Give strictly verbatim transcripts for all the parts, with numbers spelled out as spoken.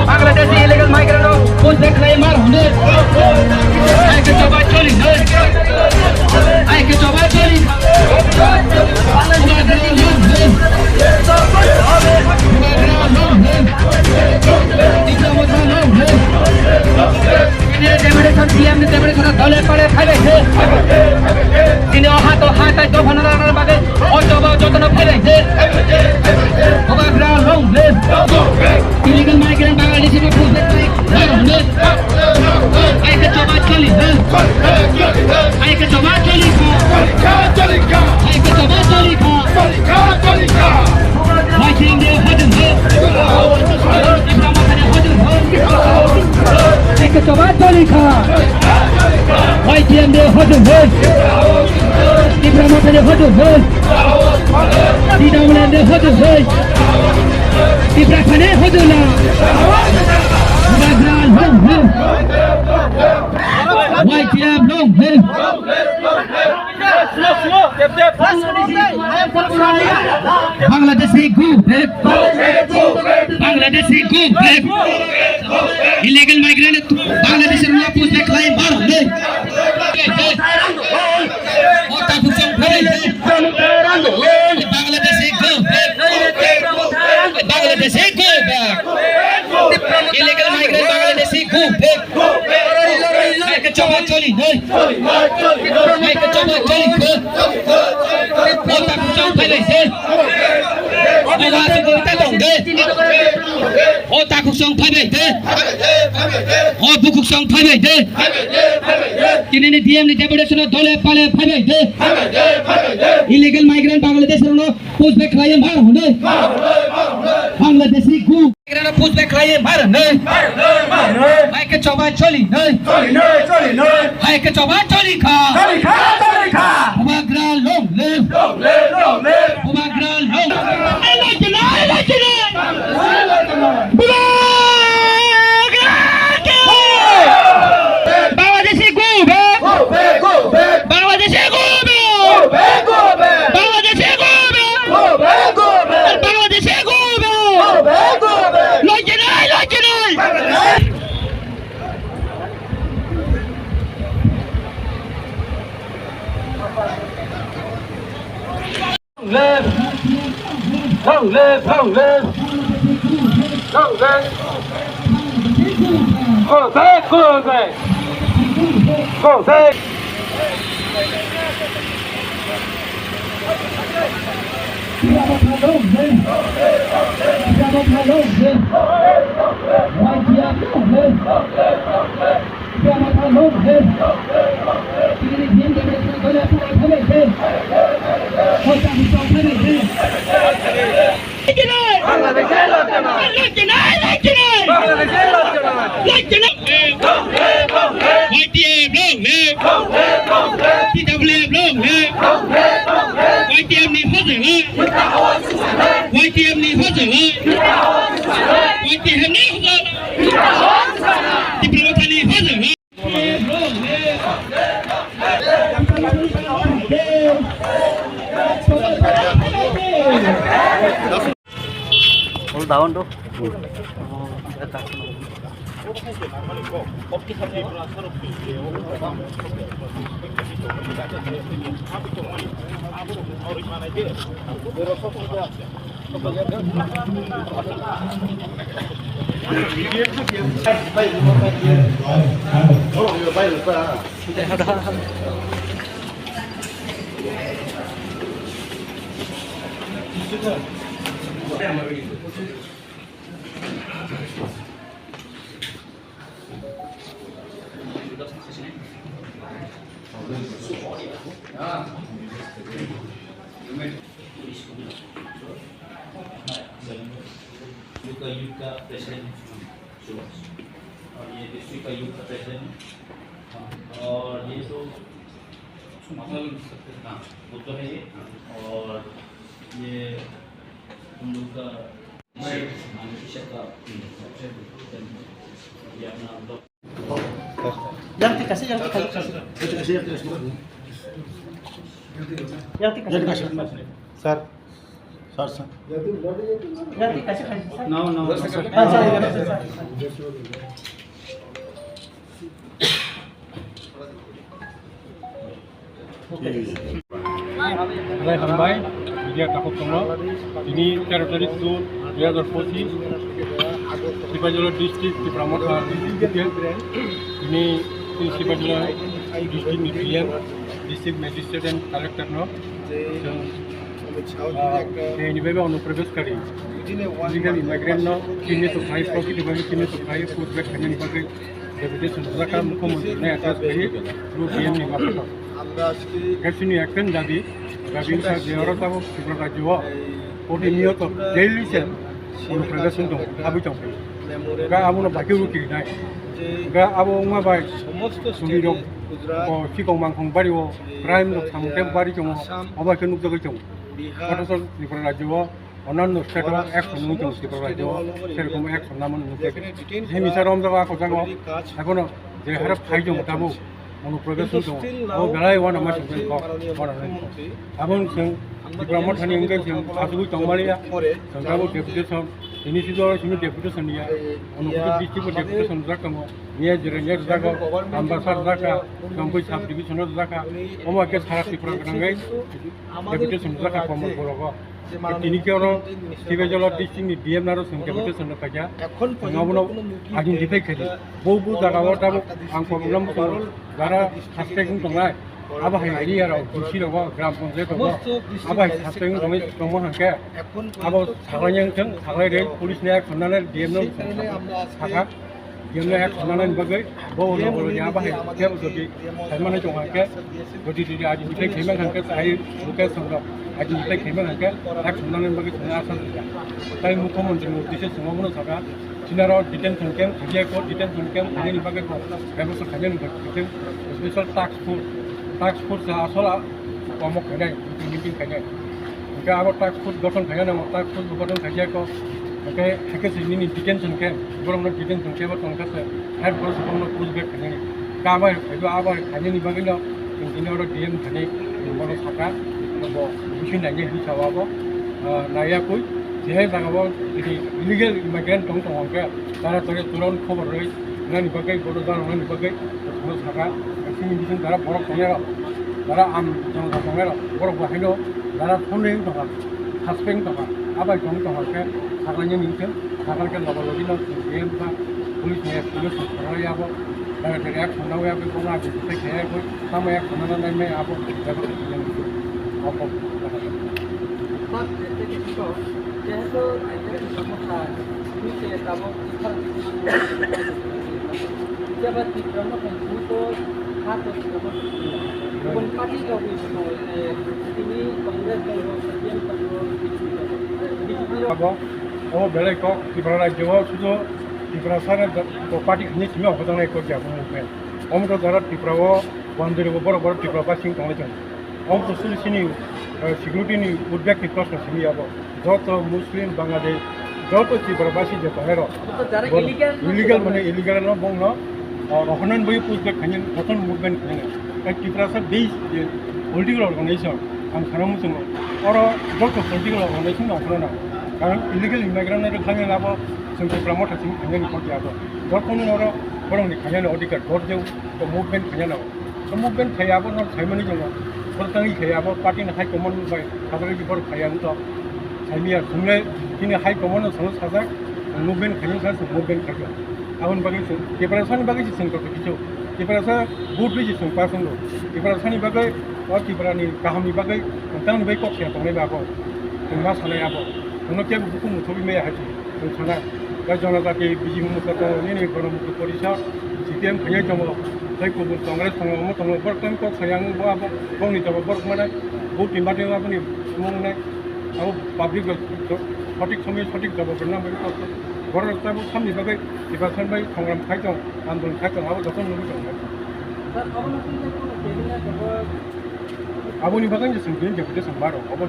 Bangladeshi illegal migrant rok push back khlai mar hwnwi. Hai khe choba choli hwnwi. Hai khe choba choli. Bubagra long live. Bubagra long live. Tipra Motha long live. Deputation, D M ni deputation dole pale phaibai se. Tini o hato hatai dophano rwna bagwi o choba jotono phaibai se. Bubagra long live. Illegal migrant Bangladeshi no push back khlai. Hai khe choba choli, hai. Hai khe choba choli kha. Hai khe choba choli kha. Hai khe India hojong hai. Tipra Motha ni hojong hai. Hai khe choba choli kha. Hai khe India hojong hai. Tipra Motha ni hojong hai. T W F ni hojong hai. Tipra Motha ni hojong la. Bubagra long live. Y T F long live. Bangladeshi go back. Bangladeshi go back. Illegal migrant Bangladesh no push back khlai mar hwnwi. O takhuk chong phaibai se. Bangladeshi go back. Bangladeshi go back. Illegal migrant Bangladeshi go back. Hai khe choba choli hwnwi. Hai khe choba choli hwnwi. O takhuk chong phaibai se. O takhuk chong phaibai se. O takhuk chong phaibai se. O bukhuk chong phaibai se. Tini ni D M ni deputation dole pale phaibai se. Illegal migrant Bangladesh rokno push back khlai mar hwnwi. Bangladeshi go. Migrant push back khlai mar hwnwi. Hai khe choba choli hwnwi. Hai khe choba choli kha. Bubagra long live. Bubagra long. Bubagra. Bangladeshi go back. Go back, go back. Bangladeshi go back. Go back, go back. Bangladeshi go back. Go back, go back. Bangladeshi go back. Go back, go back. Loi chinai, loi chinai. Long live! Long live! Long live! Long live! Go back! Go back! Go back! Y T F long live! T W F long live! Y T F ni hojong! Y T F ni hojong! Y T F ni hojong! Tipra Motha ni hojong! Hold down to. Yuka, Yuka president, और ये district का youth का president, और ये तो, हाँ, बुद्ध है ये, और ये हम लोग का मानसिक का सबसे, ये अपना हम लोग Yang te kasi, yang te kasi, kasi. Yang te kasi, yang te kasi. Sir. Sir, sir. Yang te kasi, kasi, sir. No, no, no, sir. Ah, sir, yang te kasi, sir. Belai hambai, media takhuk tongno. Tini tero tarik June dui hazar pochis, Sipahijala district, Tipra Motha district. Tini, tini Sipahijala district ni D M, district magistrate and collector no. Chwng, ah, tini bebe Anupravesh Kari. Illegal immigrant no, tini to khai, tini to khai, food bag khainani bagwi. Deputation rwjak kha, mukhyamantri nai address khawi, bru D M ni maphato. Khe chini ekta dabi, dabi wngkha je oro tabuk Tripura rajyo o protiniyoto daily se Anupravesh wng tongo, abui tongkhe. Ga abono bagwi rw kirinai. Ga abo wngma bai chwlwirok o chikon mangkhong bari o crime rok samung khe bari tongo, obo khe nukjagwi tongo. Othocho Tripura rajyo o Onanno state o action nung tong Tripura rajyo o, serokom action namo nung tong. Himisa romjago ako jago, ekhono je harap khai tong tabuk, Anupravesh wng tong, o belai wana ma song tong, wana nung tong. Aboni chwng Tipra Mothani wngkhe chwng achugwi tong maliya, chwng tabuk deputation, tini sijoro simi deputation niya, Anupravesh district o deputation jak tongo, niya jere niya jago, Ambasa jaka, Chongkui sub division o jaka, omo khe sara Tripura gwnangwi, Deputation rwjak kha Komol Borogo. Tini khe oro Sibejala district ni D M naro chwng deputation rwkha kha. Chwng abono identify khaidi. Bo bo jaga o tabuk ang problem bo tongo. Jara suspect wng tongnai. Abo hai area rok, D C rogo, gram panchayat rogo. Abo hai suspect wng tongwi tongmo hwnkhe abo saklainai wngthwng, saklai rwi police ni action nanai D M no sakha. Yemno ek khonanani bagwi, bo ulo ulo ya bahai, kebo jodi khaimani tongkha khe, jodi jodi identify khaimani hwnkhe, chai location rok identify khaimani hwnkhe, ek khonanani bagwi thangna asa sika. Tai mukhyamantri ni uddesyo swngo bono saka, chinaro detention camp khaijai kho, detention camp khainani bagwi kho, bebosta khainani bagwi kho, special task force, task force asol a, komok khainai, meeting khainai. Hingke abo task force gothon khaina nango, task force gothon khaijak kho. Hingke, hingke se nini detention khe, borokno detention khe bo tongkha se, hai borok se borokno push back khainani. Ka bai phaibo abo khainani bagwino, chwng tini oro D M thani, chwng bono sakha, bo bisi nainai hinwi sao abo, ah, naiya koi, je hai jaga o tini illegal immigrant tong tongo hingke, tara tore turon khobor rwi, nani bagwi, bono jana nani bagwi, bono sakha, chini bising tara borok tongnai rok, tara am jang tongnai rok, borok bo haino, tara thonwi tongkha. Suspect tongkha, abai tong tongkha khe, sakhlainani hwnkhe, sakhlai khe lobo logi no D M ba police ni estimate tong thangwi abo, direct direct action naui abo, bono action tei khe abo, tamo action nana nai mai abo, abo khe nang abo. Sir, jehetu, jehetu, Jeba Tipra Motha ni simi ko ha to Tipra Motha ni simi. Kon party rok ni simi, eh, tini Congress tongo, C P M tongo, B J P tongo. B J P rok abo, o belai kok Tripura rajyo o sudu Tiprasa ni do-, ko party khani simi obo tongnai kok ya movement. Omo to jara Tripura o one zero borok borok Tripura basing tongnai chwng. Omo to suri sini, eh, security ni uddek ni proshno simi abo. Joto Muslim, Bangladesh, joto Tripura basi je tongnai rok. Omo to jara illegal no illegal mane illegal no bong no, ah, rohornani bagwi push back khainani, joto movement khainani. Tai Tiprasa based je political organization, ang sana muchungo. Oro joto political organization no okhorna. Karon illegal immigrant no khainani abo chwng Tripura Motha simi khainani kok ya abo. Joto no oro borok ni khainani odhikar, dot je movement khainani. Movement khai abo no saimani jongo. Borok tangwi khai abo party ni high command bai sajagwi borok khai ang to. Saimia thumle chini high command no salo sajak movement khai sa movement khai. Aboni bagwi se Tiprasa ni bagwi se sengkok kichu. Tiprasa vote bai se sengpa senglo. Tiprasa ni bagwi o Tripura ni kaham ni bagwi tang ni bai kok se tongnai ba abo. Tongma sanai abo. Tongno kebo buku muthobi meya hai. Chwng sana, tei jonojati biji hwnmung khe tongo nini Ganamukti Porishad, C P M khainai tongo, tei kubun Congress tongo, omo tongo, borok tei kok saya ang bo abo, bongni jawab borok mane, bo tin bati aboni mung nai, abo public rok sothik somoy sothik jawab rwna bagwi kok, borok rok tabuk samni bagwi tiprasa bai songram khai tong, andolon khai tong, abo joto nugwi tong. Sir, abo nugwi tong, Aboni bagwi je chwng tini deputation baro obo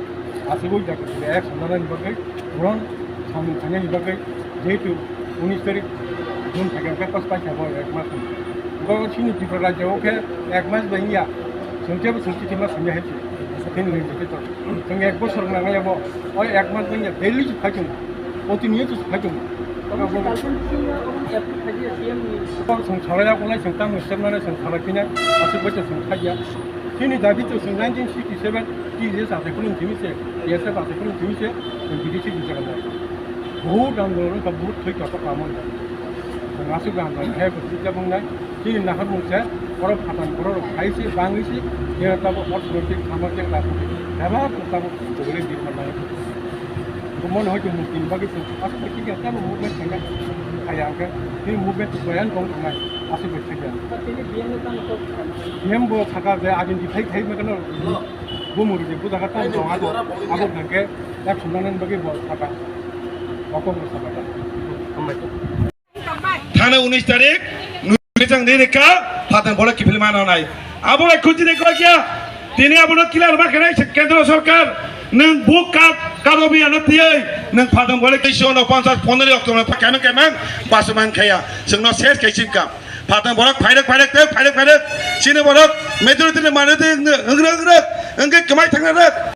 aswk wngya khe ek swngnani bagwi puron samung khainani bagwi jehetu unis tarik June theke hwnkhe pas paikha bo ek mas ni. Bo chini Tripura rajyo o khe ek mas bai wngya, chwng tebo chwng chithi ma swngya hai se. Chini legislator chwng ek bosor nangnai abo, o ek mas bai wngya daily se phai tongo, protiniyoto se phai tongo. Chwng salai ya wngnai chwng tamo step nanai chwng salai phina aswk bai chwng khaiya. Chini dabi to chwng nineteen sixty seven T J S achai phuru thimi se, T S F achai phuru thimi se, chwng B D C ni jaga nai. Bahut andolon wngkha, bahut thwi torsa kamo wngkha. Chwng aswk andolon khe kwthwi khe wngnai. Chini naharmung se oro phathan borok rok phai se, bangwi se, khe tabuk orthonoitik, samajik, rajnoitik bebak tabuk jogole birma nai. Bo mone hoito mukti ni bagwi chwng aswk bai khe tabuk movement khaina khaya hwnkhe, chini movement to plan tong tongnai aswk bai khe. Tini B M no tamo kok B M bo sakha je identify khai mano bo muri je bujaga tamo tonga abo hwnkhe. Ek sumnani bagwi bo sakha. Okong sakha. Hambai. Thana unis tarik nujang ni rika phatang bola kiphil mano nai. Abo lai khujine koi kya? Tini abono clear ma khenai se kendro sarkar. Nwng bo ka, kadobi ano tiyai. Nwng phatang bola kisho no ponchas ponero oktober pa kemeng kemeng pasu man khaya. Sengno ses kai sim kam. Phatang bola phairek phairek te phairek phairek. Sini bola majority le mane te ngrek ngrek. Engke kemai thangna rek.